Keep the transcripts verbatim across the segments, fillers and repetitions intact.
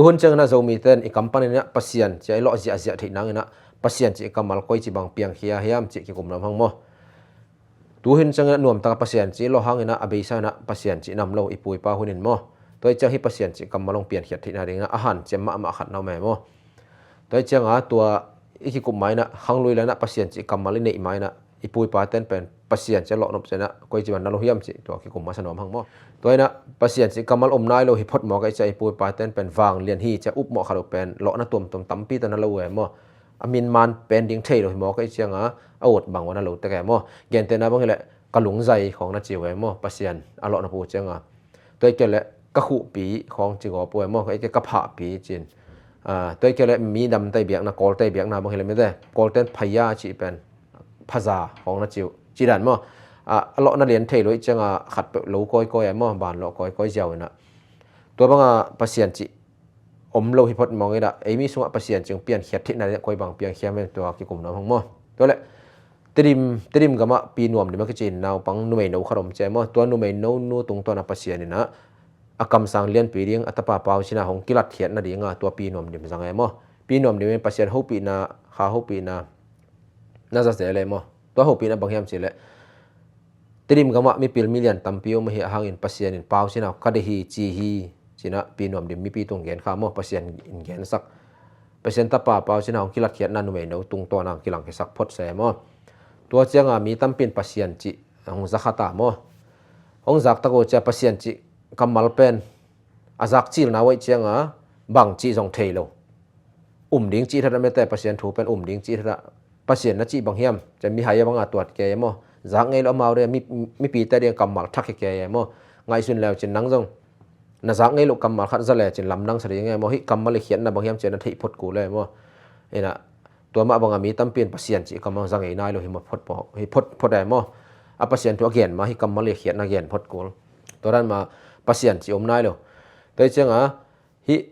Tuhun ciangin ah Zomite in i kam panin ah Pasian cih i lawh ziahziah theih nangin ah Pasian cih kammal koici bang piangkhia hiam cih kikum nuam hang maw? Tuhun ciangin ah nuamtaka Pasian cih i lawh hangin ah a beisa in ah Pasian cih nam lo i pu i pa hun in maw? Tua hi ciang hih Pasian cih kammal hong piankhiat theihna dingin ah a hanciam mahmah khat na om e maw? Tua hi cianga tua i kikup ma in ah khanglui lai in ah Pasian cih kammal i neih ma in ah i pu i paten pen Pasian cih a lawh nop ciangin ah koici bang na lo hiam cih tua kikum masa nuam hang maw? Tua in ah Pasian cih kammal om nai lo hi phot mawk ahih ciang i pu i paten pen vanglian hi cih a upmawh khat uh pen lawhna tuamtuam tampi tawh na lo uh e maw? A min man pen ding thei lo hi mawk ahih cianga a ut bang uh a na lo tek e maw? Gentehna bang hileh ka lungzai khawng na ci uh e maw? Pasian a lawh nop uh cianga tua hi kei leh ka khuhpi khawng ci gawp uh e maw? Ka hi kei ka phahpi cin. Ah, tua hi kei leh mi damte biakna, Kawlte biakna bang hileh mite Kawlten phaya cih pen phaza khawng na ci uh cih dan maw? Ah, a lawhna lian thei lo ahih cianga khatpeuh lo kawikawi e maw? Ban lawh kawikawi ziau in ah tua banga Pasian cih om lo hi phot mawk in ah ei mi sungah Pasian cih hong piankhiat theihna dingin ah koi bang piangkhia hiam tua kikum nuam hang maw? Tua leh Tedim, Tedim gamah Pi Nuam Dim a kici in naupang numeino khat om ci e maw? Tua numeino nu tungtawn ah Pasian in ah a kamsang lianpi ding a tapa Pau Cin Hau hong kilatkhiat nadinga tua Pi Nuam Dim zang e maw? Pi Nuam Dim in Pasian hopihna, Kha hopihna na za zel e maw? Tua hopihna bang hiam cih leh Tedim gamah mipil milian tampi om ahi a hangin Pasian in Pau Cin Hau ka deih hi ci hi ci in ah Pi Nuam Dim mipi tung gen kha maw? Pasian in gensak, Pasian tapa Pau Cin Hau hong kilatkhiatna numeino tungtawn ah hong kilangkhiasak phot se maw? Tua cianga mi tampi in Pasian cih hong za kha ta maw? Hong zak tak uh ciang Pasian cih kammal pen a zak cilna uh ahih cianga bang cih zong thei lo. Um ding cih that a mite, Pasian thu pen um ding cih that a, Pasian na cih bang hiam? Ciang mihai a banga tuat kei e maw? Zak ngei lo amau ding, mi, mipite ding kammal thak hi kei e maw? Ngaihsun leu cin nang zong na zak ngei lo kammal khat za le cin lamdang sa ding e maw? Hih kammal i khiatna bang hiam cih na theih phot kul e maw? In ah tua mah banga mi tampi in Pasian cih kammal za ngei nai lo hi maw phot, hi phot, phot e maw? A Pasian thu a gen ma hih kammal i khiatna gen phot kul. Tua dan ma Pasian cih om nai lo. Tua hi cianga hih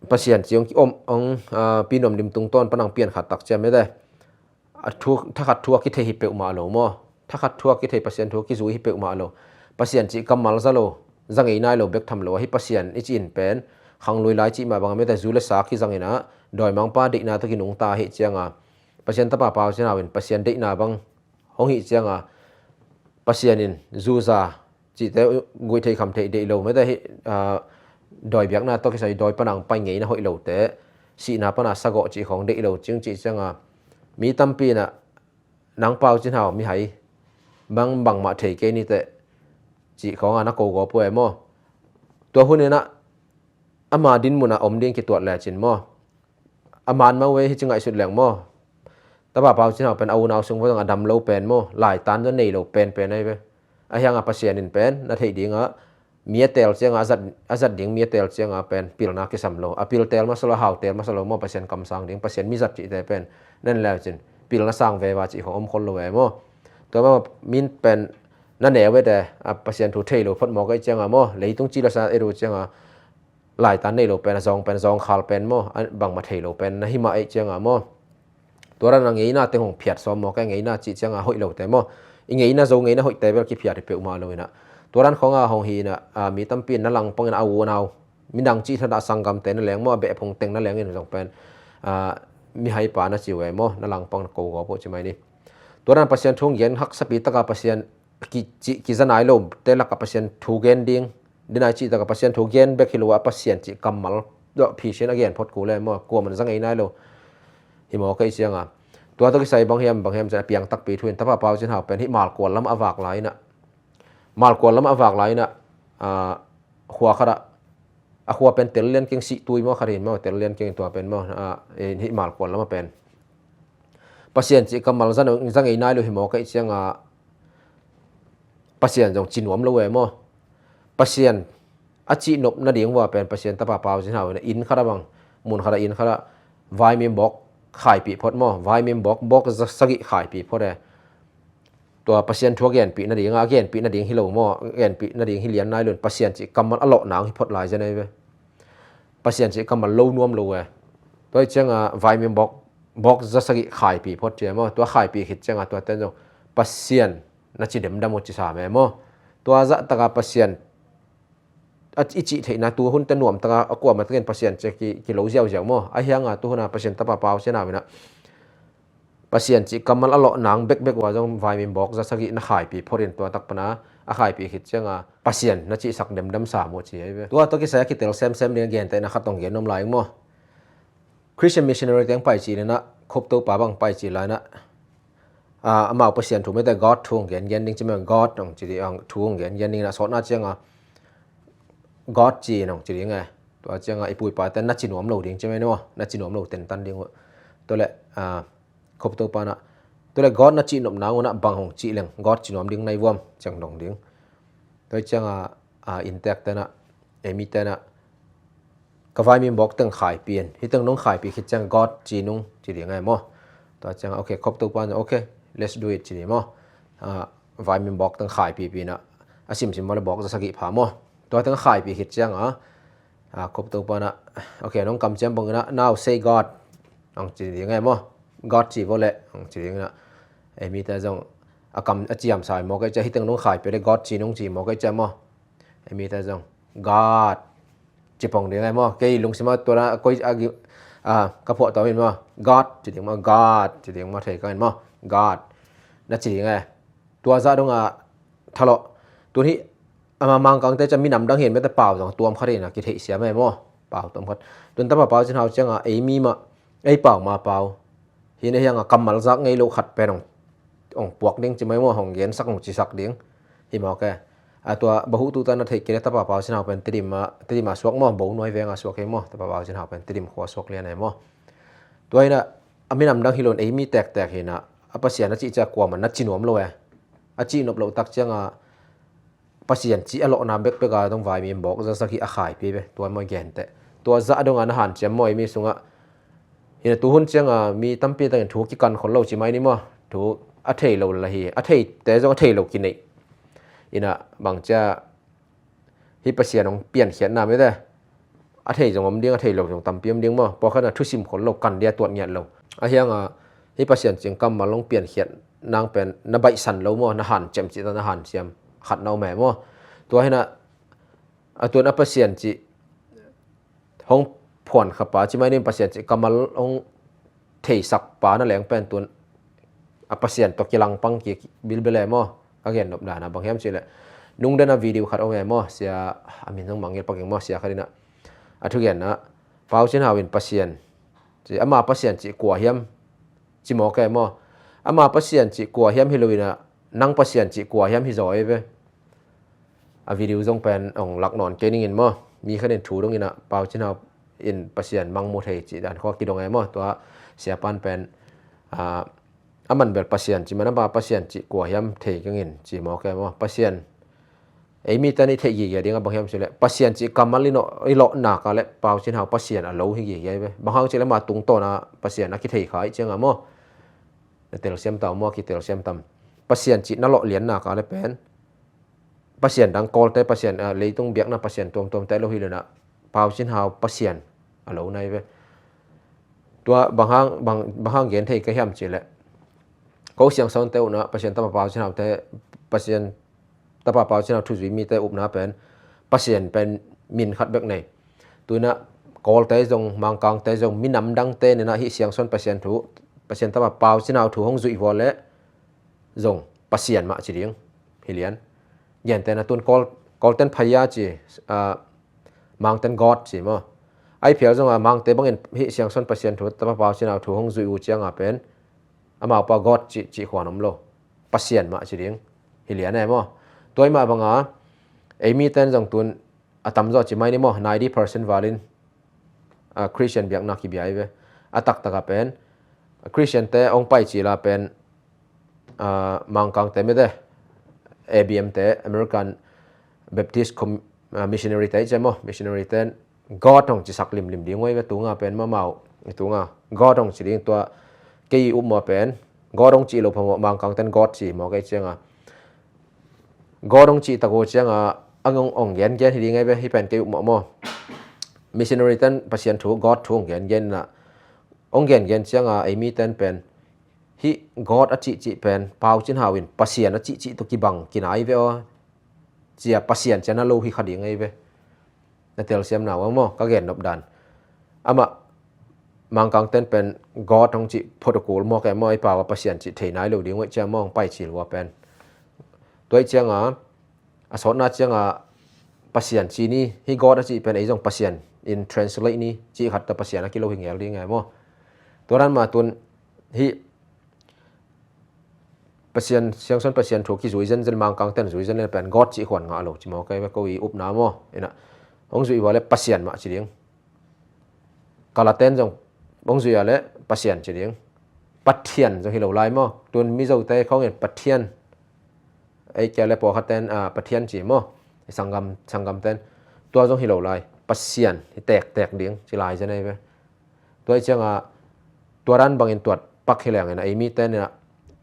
Pasian cih hong ki om, hong, ah, Pi Nuam Dim tungtawn pan hong pian khat tak ciang mite a thu, thakhat thu a kithei hi peuhmah lo maw? Thakhat thu a kithei, Pasian thu a kizui hi peuhmah lo. Pasian cih kammal za lo, za ngei nai lo bek tham lo a, hih Pasian i cih in pen khanglui lai cih mah banga mite zu le sa kizang in ah dawimangpa deihna tawh kinungta ahih cianga Pasian tapa Pau Cin Hau in Pasian deihna bang hong hih cianga Pasian in zu za cihte guih theih kham theih deih lo, mite hih, ah, dawi biakna tawh kisai dawi pana hong pai ngeina hoih lote, sihna pana sagawh cih khawng deih lo cing cih cianga mi tampi in ah nang Pau Cin Hau mihai bang bangmah thei kei ni teh cih khawng a na ko gawp uh e maw? Tua hun in ah ama dinmun ah om ding kituat le cin maw? A man mah uh e, hi ci ngaihsut leng maw? Tapa Pau Cin Hau pen a unau sung vua zong a dam lo pen maw? Laitan zong nei lo penpen ahi ve. A hianga Pasian in pen na theih dinga mi a teel cianga a zat, a zat ding mi a teel cianga pen pilna kisam lo. A pil teel masa lo, a hau teel masa lo maw? Pasian kamsang ding, Pasian mizat cihte pen na en leu cin pilna sang veva cih khawng om khol lo e maw? Tua maw min pen na neu vete, a Pasian thu thei lo phot mawk ahih cianga maw? Leitung ci le sa e ru cianga laitan nei lo pen a zawng pen, zawngkhal pen maw? A bangmah thei lo pen na hi mah ahih cianga maw? Tua dan a ngeina teng hong phiat sawm mawk e, ngeina cih cianga hoih lote maw? I ngeina zo, ngeina hoihte bel kiphiat hi peuhmah lo in ah. Tua dan khawnga hong hi in ah, ah, mi tampi in na langpang in a unau, midang cih thadah sanggamte na leng maw? A behphung teng na leng in zong pen, ah, mihaipa na ci uh e maw? Na langpang na ko gawp uh ci mai ni. Tua dan Pasian thu hong gen haksapi taka Pasian ki, ci, kiza nai lote lakah Pasian thu gen ding, dinai cih takah Pasian thu gen bek hi lo a, Pasian cih kammal dawh phisin a gen phot kul e maw? Kuaman za ngei nai lo hi mawk ahih cianga. Tua tawh kisai bang hiam, bang hiam ciang a piang takpi thu in tapa Pau Cin Hau pen hih Malkual lamah a vak lai in ah, Malkual lamah a vak lai in ah, ah, khua khatah, a khua pen Tel Lian Keng, Sihtui maw khat hi in maw, Tel Lian Keng tua pen maw, ah, hih Malkual lamah pen Pasian cih kammal za, za ngei nai lo hi mawk ahih cianga Pasian zong ci nuam lo e maw? Pasian a cih nop nading vua pen Pasian tapa Pau Cin Hau in inn khatah bang, mun khatah, inn khatah vaimim bawk khaipih phot maw? Vaimim bawk, bawk za sagih khaipih phot e. Tua Pasian thu a genpih nadinga, a genpih nading hi lo maw? A genpih nading hi lian nai lo in Pasian cih kammal a lawh nang hi phot lai zen ahi ve. Pasian cih kammal lo nuam lo e. Tua ahih cianga vaimim bawk, bawk za sagih khaipih phot ci e maw? Tua khaipih khit cianga tua ten zong Pasian na ci demdam uh ci sam e maw? Tua zah taka Pasian a, i cih theihna tu hun te nuam taka a kuamah takin Pasian ci a ki, kilo ziauziau maw. Ahi hanga tu huna Pasian tapa Pau Cin Hau in ah Pasian cih kammal a lawh nang bekbek uh a zong vaimim bawk za sagih na khaipi phot in, tua tak pana a khaipi khit cianga Pasian na cihsak demdam sam uh ci hi ve. Tua tawh kisai a kitel semsem ding a gentehna khat tawh gen nuam lai ing maw. Christian missionary teng pai cih le na, Cope Topa bang pai cih lai na, a, amau Pasian thu mete God thu hong gen gen ding ci maw, God hong ci ding, hong thu hong gen gen ding na, sawtna cianga God ci in hong ci ding e. Tua cianga i pu i pa te na ci nuam lo ding ci mai ni maw, na ci nuam lo tentan ding uh. Tua le, a, Cope Topa na, tua le God na cih nop nang uh na bang hong cih leng God ci nuam ding na hi vuam ciang dong ding. Tua cianga, a, inntek te na, ei mite na, ka vaimim bawk teng khaipi in, hih teng nong khaipi khit ciang God ci nung ci ding e maw. Tua cianga, okay, Cope Topa na, okay, let's do it ci ding maw. A, vaimim bawk teng khaipipi na, a simsim maw le bawk za sagih pha maw. Tua teng khaipi khit cianga, a, Cope Topa na, okay, nong kamciam bang na, now say God, hong ci ding e maw. God ci vo le, hong ci ding na. Ei mite zong a kam a ciam sai maw kei cia, hih teng nong khaipi le God ci nung ci maw kei cia maw. Ei mite zong God ci pong ding e maw. Kei lungsima tua na koi a gi, a, ka phuah tawm in maw, God ci ding maw, God ci ding maw, thei kang in maw, God na ci ding e. Tua zah donga thalawh. Tun hih ama Mangkangte cia minam dang hin mete pau zong tuam khat in a kitheih siam e maw. Pau tuam khat. Tun tapa Pau Cin Hau cianga ei mi mah, ei pau ma pau, hi na hianga kammal zak ngei lo khat pen hong, hong puak ding ci mai maw, hong gensak hong cisak ding. Hi maw ke. A, tua bahutu ta na theih kei le tapa Pau Cin Hau pen Tedim a, Tedim a suak maw, Bo nuai venga suak hi maw, tapa Pau Cin Hau pen Tedim khua suak lian e maw. Tua hi na, a minam dang hi lo in ei mi tektek hi na, a Pasian a cih cia kuamah na ci nuam lo e. A cih nop loh tak cianga Pasian cih a lawhna bekbek a dong vaimim bawk za sagih a khaipi ve, tua maw genteh. Tua zah donga na hanciam maw ei mi sungah. Hi na tu hun cianga mi tampi takin thu kikan khol lo ci mai ni maw. Thu a thei lo la hi, a theite zong a thei lo kineih. Hi na bang cia hih Pasian hong piankhiatna mete. A thei zong om ding, a thei lo zong tampi om ding maw. Pawlkhatna thusim khol lo, kan dia tuat ngiat lo. Ahi hanga hih Pasian cih kammal hong piankhiat nang pen na baihsan lo maw, na hanciam cih ta na hanciam khat na om e maw. Tua hi na, a tuan a Pasian cih hong phuan khapa ci mai ni, Pasian cih kammal hong theisak pa na leng pen tun a Pasian tawh kilangpang kik bilbel e maw. Ka gen nop dana bang hiam cih leh, nungden a video khat om e maw, sia, a min zong mangngilh pak ing maw, sia khat in a, a thugenna, Pau Cin Hau in Pasian ci, ama Pasian cih kua hiam ci maw ke maw. Ama Pasian cih kua hiam hi lo in a, nang Pasian cih kua hiam hi zaw e ve. A video zong pen hong lak nawn kei ning in maw. Mi khat in thu dong in a, Pau Cin Hau in Pasian mang mu thei cih dan khua kidong e maw. Tua siapan pen, a, a man bel Pasian ci man a, ama Pasian cih kua hiam thei keng in ci maw ke maw. Pasian, ei mite na i theih gige ding a bang hiam cih leh, Pasian cih kammal i lawh, i lawh nak a leh Pau Cin Hau Pasian a lo hi gige ve. Bang hang cih leh ama tungtawn a Pasian a kithei kha i cianga maw. Na telsiam ta uh maw, a kitelsiam tam. Pasian cih na lawh lian nak a leh pen Pasian dang Kawlte, Pasian, a, leitung biakna Pasian tuamtuamte lo hi lo in a, Pau Cin Hau Pasian a lo na hi ve. Tua bang hang, bang, bang hang gen thei ka hiam cih leh, ko Siangsawnte upna, Pasian tapa Pau Cin Haute, Pasian tapa Pau Cin Hau thuzui mite upna pen, Pasian pen min khat bek nei. Tu in a Kawlte zong, Mangkangte zong, minam dangte in a hih Siangsawn Pasian thu, Pasian tapa Pau Cin Hau thu hong zuih vua leh zong Pasian mah ci ding hi lian. Gentehna tun Kawl, Kawlten Phaya ci, a, Mangten God ci maw. Ahi phial zonga Mangte bangin hih Siangsawn Pasian thu, tapa Pau Cin Hau thu hong zuih uh cianga pen, amau pa God cih, cih khuan om lo. Pasian mah ci ding hi lian e maw. Tua hi mah banga, ei miten zong tun a tamzaw ci mai ni maw, ninety percent valin, a, Christian biakna kibia hi ve. A taktaka pen, Christian te hong pai cila pen, a, Mangkangte mete, A B M te, American Baptist Com-, a, Missionary te hi cia maw, missionary ten God hong cisak limlim ding uh hi ve. Tunga pen mamau, tunga God hong ci ding, tua kei upmawh pen God hong cih lo phamawh, Mangkangten God ci mawk ei cianga. God hong cih tak uh cianga, ang hong, hong gengen hi ding ei ve, hih pen kei upmawh maw. Missionary ten Pasian thu, God thu hong gengen na. Hong gengen cianga, ei miten pen, hih God a cihcih pen, Pau Cin Hau in Pasian a cihcih tawh kibang kinai ve aw. Cia Pasian cia na lo hi kha ding ei ve. Na telsiamna uh maw, ka gen nop dan. Amah Mangkangten pen God hong cih protocol maw, kei maw, ei pau a Pasian cih thei nai lo ding uh ei ciang maw, hong pai cil uh a pen. Tua ei cianga a sawtna cianga Pasian ci ni, hih God a cih pen ei zong Pasian in translate ni, cih khat ta Pasian a kilo hi ngel ding ngai maw. Tua dan mah tun hih Pasian, Siangsawn Pasian thu kizui zenzen, Mangkangten zui zenzen pen God cih khuan ngah lo ci maw, kei ve ko i upna maw. Ina hong zuih uh a le Pasian mah ci ding. Kalaten zong hong zuih a le Pasian ci ding. Pathian zong hi lo lai maw. Tun Mizote khawngin Pathian, ei kia le pawlkhaten, ah, Pathian ci maw. Sanggam, sanggamten tua zong hi lo lai. Pasian hi tektek ding ci lai zen ei ve. Tua ei cianga tua dan bangin tuat pak hi lengin a, ei miten ina,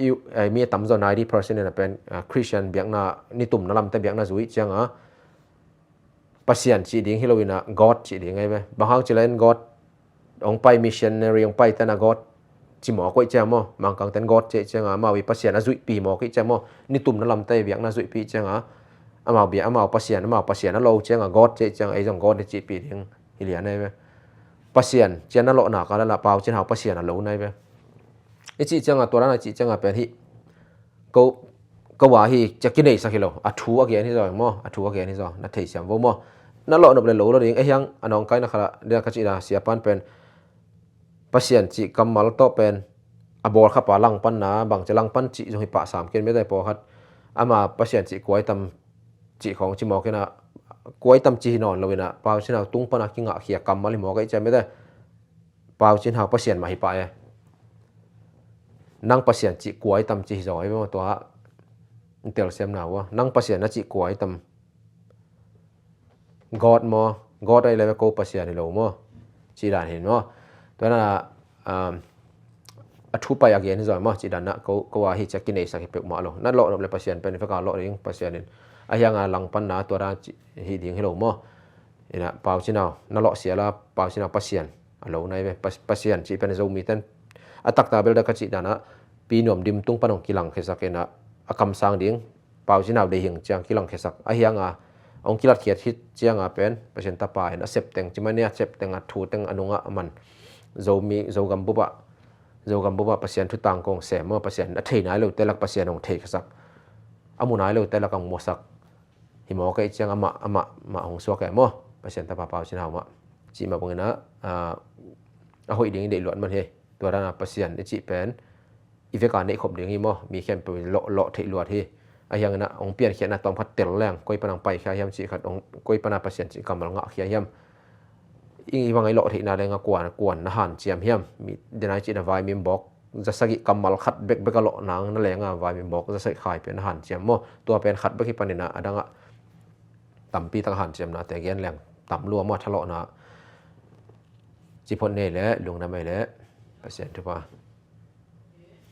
ei mi a tamzaw ninety percent ina pen, ah, Christian biakna, nitumna lamte biakna zui cianga Pasian cih ding hi lo ina God cih ding ei ve. Bang hang ci la in God hong pai, missionary hong pai tena God ci mawk uh ei ciang maw. Mangkangten God cih ei cianga amau i Pasian a zuihpi mawk uh ei ciang maw. Nitumna lamte biakna zuihpi cianga amau biak, amau Pasian, amau Pasian a lo cianga God cih ei cianga ei zong God hi cihpi ding hi lian ei ve. Pasian cian a lawhna ka lala Pau Cin Hau Pasian a lo nai ve. I cih cianga tua dan a cih cianga pen hih ko, ko a hi cia kineisak hi lo. A thu a gen hi zaw maw, a thu a gen hi zaw, na theisiam vo maw. Na lawh nop le lo lo ding ei hiang a nawngkaina khala dina ka cihna siapan pen Pasian cih kammal tawh pen a bawlkhapa langpanna bang cia langpan cih zong hi pah sam ken mete pawlkhat. Ama Pasian cih kuai tam cih khawng ci mawk ina, kuai tam ci hi nawn lo ina Pau Cin Hau tung pana kingahkhia kammal hi mawk ei ciang mete. Pau Cin Hau Pasian mah hi pah e. Nang Pasian cih kuai tam ci hi zaw ei ve maw tua. Telsiamna uh a, nang Pasian na cih kuai tam. God maw, God ei le ve ko Pasian hi lo maw. Cih dan hin maw. Tua na, um, a thu pai a gen hi zaw maw, cih dan na ko, ko a hi cia kineisak hi peuhmah lo. Na lawh nop le Pasian pen veka lawh ding Pasian in. A hianga langpanna tua dan hi ding hi lo maw. Ina Pau Cin Hau na lawh sia la Pau Cin Hau Pasian a lo nai ve. Pas-, Pasian cih pen Zomiten a taktak bel da ka cih dan a Pi Nuam Dim tung pan hong kilangkhiasak ina a kamsang ding Pau Cin Hau deihing ciang kilangkhiasak. A hianga hong kilatkhiat khit cianga pen Pasian tapa in a septeng ci mania, septeng a thuteng a nungah a man Zomi, Zogam bupah, Zogam bupah Pasian thutang kong sem maw, Pasian a thei nai lote lak Pasian hong theikhiasak. A mu nai lote lak hong muasak. Hi mawk ei ciang amah, amah, amah hong suak e maw. Pasian tapa Pau Cin Hau mah. Cih mah bangin a, a, a hoih ding i deih luat man hi. Tua dana Pasian i cih pen i veka neihkhop ding hi maw. Mi khempeuh in lawh, lawh theih luat hi. A hiangin a hong piankhiatna tawmkhat tel leng koi pana hong paikhia hiam cih khat, hong, koi pana Pasian cih kammal ngahkhia hiam. I, i bang i lawh theihna lenga kuan, kuan na hanciam hiam. Mi denai cihna vaimim bawk zasagih kammal khat bekbek a lawh nang na lenga vaimim bawk zasagih khai pia na hanciam maw. Tua pen khat bek hi panina a dangah tampi tak hanciamnate gen leng tam lua maw, thalawhna. Ciphot nei le lungdam ei le Pasian thupha.